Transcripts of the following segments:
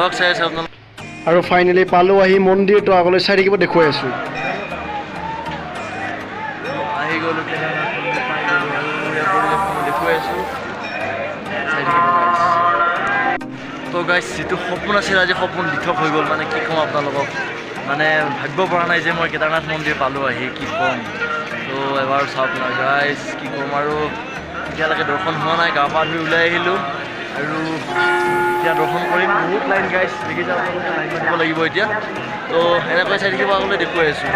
লগ চাই আছে আপোনালোক। আৰু ফাইনেলি পালোঁ আহি মন্দিৰটো, আগলৈ চাই থাকিব, দেখুৱাই আছোঁ। আহি গ'লোঁ, কেদাৰনাথ মন্দিৰ পাই গ'লোঁ আৰু ইয়াৰ পৰিৱেশটো মই দেখুৱাই আছোঁ, চাই থাকিব গাইছ। তো গাইছ, যিটো সপোন আছিল আজি সপোন দিঠক হৈ গ'ল। মানে কি ক'ম আপোনালোকক, মানে ভাবিব পৰা নাই যে মই কেদাৰনাথ মন্দিৰ পালোঁ আহি, কি ক'ম। তো এবাৰ চাওক না গাইছ, কি ক'ম আৰু। এতিয়ালৈকে দৰ্শন হোৱা নাই, গা পা ধুই ওলাই আহিলোঁ আৰু এতিয়া দৰ্শন কৰিম। বহুত লাইন গাইছ, দেখিছে আপোনালোকে, লাইন পাতিব লাগিব এতিয়া। তো এনেকৈ চাই থাকিব, আগলৈ দেখুৱাই আছোঁ।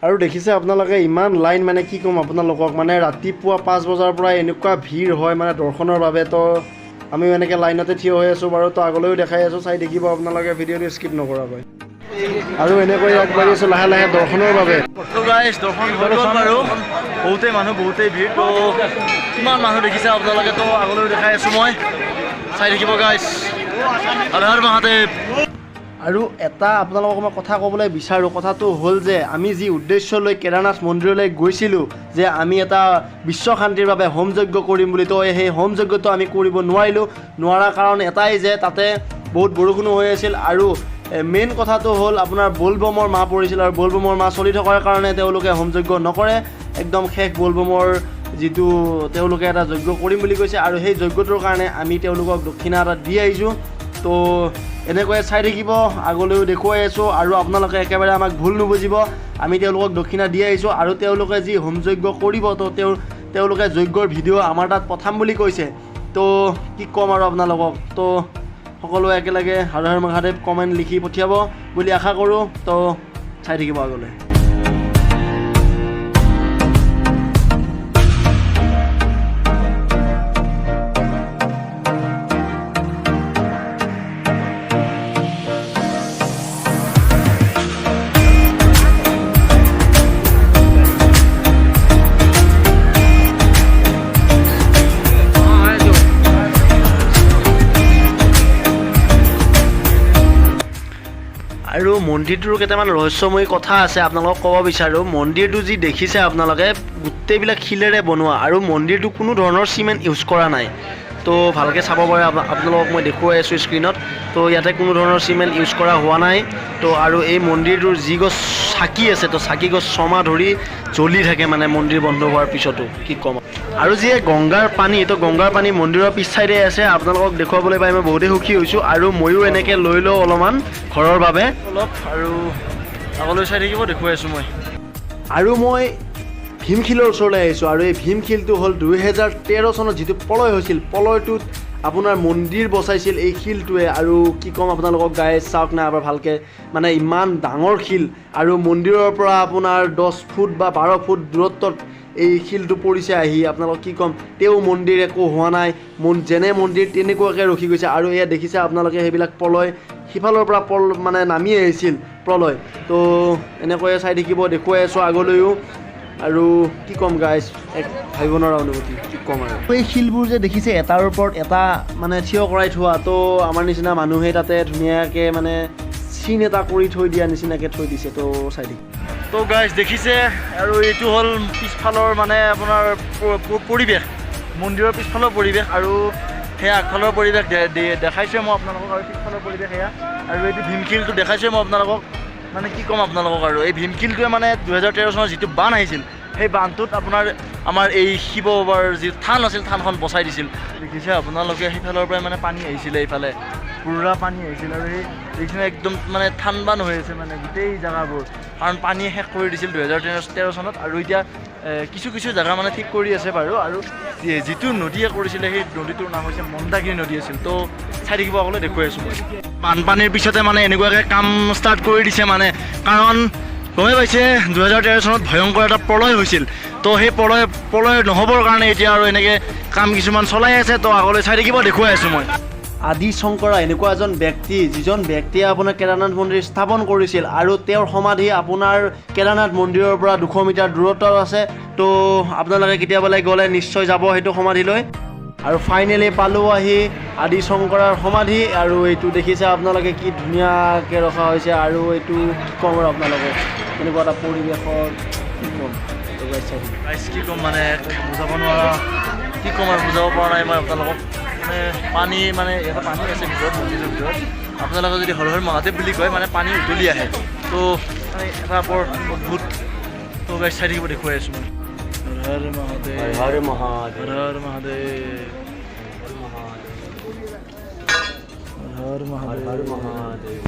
আৰু দেখিছে আপোনালোকে ইমান লাইন, মানে কি ক'ম আপোনালোকক, মানে ৰাতিপুৱা 5 বজাৰ পৰা এনেকুৱা ভিৰ হয় মানে দৰ্শনৰ বাবে। তো আমিও এনেকৈ লাইনতে থিয় হৈ আছোঁ বাৰু। তো আগলৈও দেখাই আছোঁ, চাই থাকিব আপোনালোকে ভিডিঅ'টো স্কিপ নকৰাকৈ। আৰু এনেকৈ আগবাঢ়ি আছোঁ লাহে লাহে দৰ্শনৰ বাবে। তো গাইছ, দৰ্শন হৈ গ'ল বাৰু। বহুতেই মানুহ, বহুতেই ভিৰ। তো কিমান মানুহ দেখিছে আপোনালোকে। তো আগলৈও দেখাই আছোঁ মই, চাই থাকিব গাইছ। হৰ হৰ মহাদেৱ। আৰু এটা আপোনালোকক মই কথা ক'বলৈ বিচাৰোঁ। কথাটো হ'ল যে আমি যি উদ্দেশ্য লৈ কেদাৰনাথ মন্দিৰলৈ গৈছিলোঁ যে আমি এটা বিশ্ব শান্তিৰ বাবে হোম যজ্ঞ কৰিম বুলি, তো সেই হোম যজ্ঞটো আমি কৰিব নোৱাৰিলোঁ। নোৱাৰাৰ কাৰণ এটাই যে তাতে বহুত বৰষুণো হৈ আছিল আৰু মেইন কথাটো হ'ল আপোনাৰ বলবমৰ মাহ পৰিছিল আৰু বলবমৰ মাহ চলি থকাৰ কাৰণে তেওঁলোকে হোম যজ্ঞ নকৰে। একদম শেষ বলবমৰ যিটো তেওঁলোকে এটা যজ্ঞ কৰিম বুলি কৈছে আৰু সেই যজ্ঞটোৰ কাৰণে আমি তেওঁলোকক দক্ষিণা এটা দি আহিছোঁ। তো এনেকৈয়ে চাই থাকিব, আগলৈও দেখুৱাই আছোঁ। আৰু আপোনালোকে একেবাৰে আমাক ভুল নুবুজিব, আমি তেওঁলোকক দক্ষিণা দি আহিছোঁ আৰু তেওঁলোকে যি হোম যজ্ঞ কৰিব, তো তেওঁলোকে যজ্ঞৰ ভিডিঅ' আমাৰ তাত পঠাম বুলি কৈছে। তো কি ক'ম আৰু আপোনালোকক। তো সকলোৱে একেলগে হৰ হৰ মহাদেৱ কমেণ্ট লিখি পঠিয়াব বুলি আশা কৰোঁ। তো চাই থাকিব আগলৈ। আৰু মন্দিৰটোৰ কেইটামান ৰহস্যময়ী কথা আছে, আপোনালোকক ক'ব বিচাৰোঁ। মন্দিৰটো যি দেখিছে আপোনালোকে, গোটেইবিলাক শিলেৰে বনোৱা আৰু মন্দিৰটো কোনো ধৰণৰ চিমেণ্ট ইউজ কৰা নাই। তো ভালকৈ চাব পাৰে, আপোনালোকক মই দেখুৱাই আছোঁ স্ক্ৰীণত। তো ইয়াতে কোনো ধৰণৰ চিমেণ্ট ইউজ কৰা হোৱা নাই। তো আৰু এই মন্দিৰটোৰ যি গছ চাকি আছে, তো চাকি গছ ছমাহ ধৰি জ্বলি থাকে, মানে মন্দিৰ বন্ধ হোৱাৰ পিছতো, কি ক'ম আৰু। যিয়ে গংগাৰ পানী, তো গংগাৰ পানী মন্দিৰৰ পিছ চাইডে আছে। আপোনালোকক দেখুৱাবলৈ পাই মই বহুতেই সুখী হৈছোঁ আৰু ময়ো এনেকৈ লৈ লওঁ অলপমান ঘৰৰ বাবে। অলপ আৰু আগলৈ চাই থাকিব, দেখুৱাই আছোঁ মই। আৰু মই ভীমশিলৰ ওচৰলৈ আহিছোঁ আৰু এই ভীমশিলটো হ'ল 2013 চনত যিটো প্ৰলয় হৈছিল, প্ৰলয়টোত আপোনাৰ মন্দিৰ বচাইছিল এই শিলটোৱে। আৰু কি ক'ম আপোনালোকক গাই, চাওক না এবাৰ ভালকৈ, মানে ইমান ডাঙৰ শিল আৰু মন্দিৰৰ পৰা আপোনাৰ 10 ফুট বা 12 ফুট দূৰত্বত এই শিলটো পৰিছে আহি। আপোনালোকক কি ক'ম, তেওঁ মন্দিৰ একো হোৱা নাই, যেনে মন্দিৰ তেনেকুৱাকৈ ৰখি গৈছে। আৰু এয়া দেখিছে আপোনালোকে সেইবিলাক প্ৰলয় সিফালৰ পৰা মানে নামি আহিছিল প্ৰলয়। তো এনেকৈয়ে চাই থাকিব, দেখুৱাই আছোঁ আগলৈও। আৰু কি ক'ম গাইজ, এক ভাবিব নোৱাৰা অনুভূতি, কি ক'ম আৰু। এই শিলবোৰ যে দেখিছে এটাৰ ওপৰত এটা মানে থিয় কৰাই থোৱা, তো আমাৰ নিচিনা মানুহে তাতে ধুনীয়াকৈ মানে চিন এটা কৰি থৈ দিয়া নিচিনাকৈ থৈ দিছে। তো চাই থাকিব। তো গাইজ দেখিছে, আৰু এইটো হ'ল পিছফালৰ মানে আপোনাৰ পৰিৱেশ, মন্দিৰৰ পিছফালৰ পৰিৱেশ আৰু সেয়া আগফালৰ পৰিৱেশ দেখাইছোৱে মই আপোনালোকক। আৰু পিছফালৰ পৰিৱেশ সেয়া, আৰু এইটো ভীমশিলটো দেখাইছোৱে মই আপোনালোকক। মানে কি ক'ম আপোনালোকক আৰু, এই ভীমশিলটোৱে মানে 2013 চনত যিটো বান আহিছিল, সেই বানটোত আপোনাৰ আমাৰ এই শিৱ বাবাৰ যি থান আছিল, থানখন বচাই দিছিল। দেখিছে আপোনালোকে, সেইফালৰ পৰাই মানে পানী আহিছিলে, এইফালে পূৰা পানী আহিছিল। আৰু সেই দেখিছে একদম মানে থান বান হৈ আছে মানে গোটেই জেগাবোৰ, কাৰণ পানীয়ে শেষ কৰি দিছিল 2013 চনত। আৰু এতিয়া কিছু কিছু জেগা মানে ঠিক কৰি আছে বাৰু। আৰু যিটো নদীয়ে কৰিছিলে, সেই নদীটোৰ নাম হৈছে মন্দাকিনী নদী আছিল। তো চাই থাকিব, আগলৈ দেখুৱাই আছোঁ মই। বানপানীৰ পিছতে মানে এনেকুৱাকৈ কাম ষ্টাৰ্ট কৰি দিছে মানে, কাৰণ গমেই পাইছে 2013 চনত ভয়ংকৰ এটা প্ৰলয় হৈছিল। তো সেই প্ৰলয় নহ'বৰ কাৰণে এতিয়া আৰু এনেকৈ কাম কিছুমান চলাই আছে। তো আগলৈ চাই থাকিব, দেখুৱাই আছোঁ মই। আদি শংকৰা এনেকুৱা এজন ব্যক্তি, যিজন ব্যক্তিয়ে আপোনাৰ কেদাৰনাথ মন্দিৰ স্থাপন কৰিছিল আৰু তেওঁৰ সমাধি আপোনাৰ কেদাৰনাথ মন্দিৰৰ পৰা 200 মিটাৰ দূৰত্বত আছে। তো আপোনালোকে কেতিয়াবালৈ গ'লে নিশ্চয় যাব সেইটো সমাধিলৈ। আৰু ফাইনেলি পালোঁ আহি আদি শংকৰাৰ সমাধি। আৰু এইটো দেখিছে আপোনালোকে কি ধুনীয়াকৈ ৰখা হৈছে। আৰু এইটো কি ক'ম আৰু আপোনালোকক, এনেকুৱা এটা পৰিৱেশত কি ক'ম। গাইছ, কি ক'ম, মানে বুজাব নোৱাৰা, কি ক'ম আৰু, বুজাব পৰা নাই মই আপোনালোকক। মানে পানী, মানে ইয়াতে পানী আছে ভিতৰত, মন্দিৰৰ ভিতৰত। আপোনালোকে যদি হৰ হৰ মহাদেৱ বুলি কয়, মানে পানী উতলি আহে। তো মানে এটা বৰ অদ্ভুত। তো গাইছ, চাই থাকিব, দেখুৱাই আছোঁ মই। হৰ হৰ মহাদেৱ, হৰ মহাদেৱ, হৰ হৰ মহাদেৱ, হৰ হৰ মহাদেৱ, মহাদেৱ।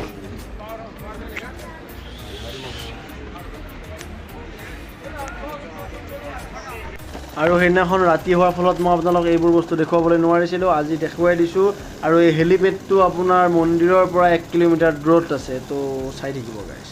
আৰু সেইদিনাখন ৰাতি হোৱাৰ ফলত মই আপোনালোক এইবোৰ বস্তু দেখুৱাবলৈ নোৱাৰিছিলোঁ, আজি দেখুৱাই দিছোঁ। আৰু এই হেলিপেডটো আপোনাৰ মন্দিৰৰ পৰা 1 কিলোমিটাৰ দূৰত আছে, তো চাই থাকিব গাইছ।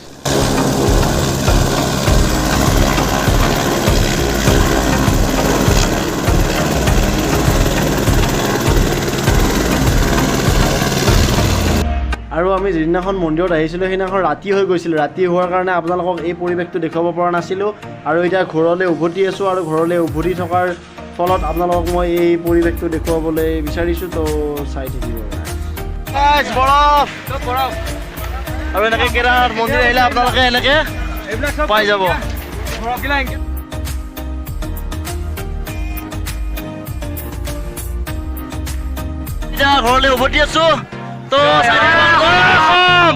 আৰু আমি যিদিনাখন মন্দিৰত আহিছিলোঁ সেইদিনাখন ৰাতি হৈ গৈছিল। ৰাতি হোৱাৰ কাৰণে আপোনালোকক এই পৰিৱেশটো দেখুৱাব পৰা নাছিলোঁ। আৰু এতিয়া ঘৰলৈ উভতি আছোঁ আৰু ঘৰলৈ উভতি থকাৰ ফলত আপোনালোকক মই এই পৰিৱেশটো দেখুৱাবলৈ বিচাৰিছোঁ, তো চাই থাকিব। গাইছ, বৰফ বৰফ। আৰু এনেকৈ কেদাৰনাথ মন্দিৰ আহিলে আপোনালোকে এনেকৈ পাই যাব। এতিয়া ঘৰলৈ উভতি আছো। তো চাই থাকিব। জয় অসম!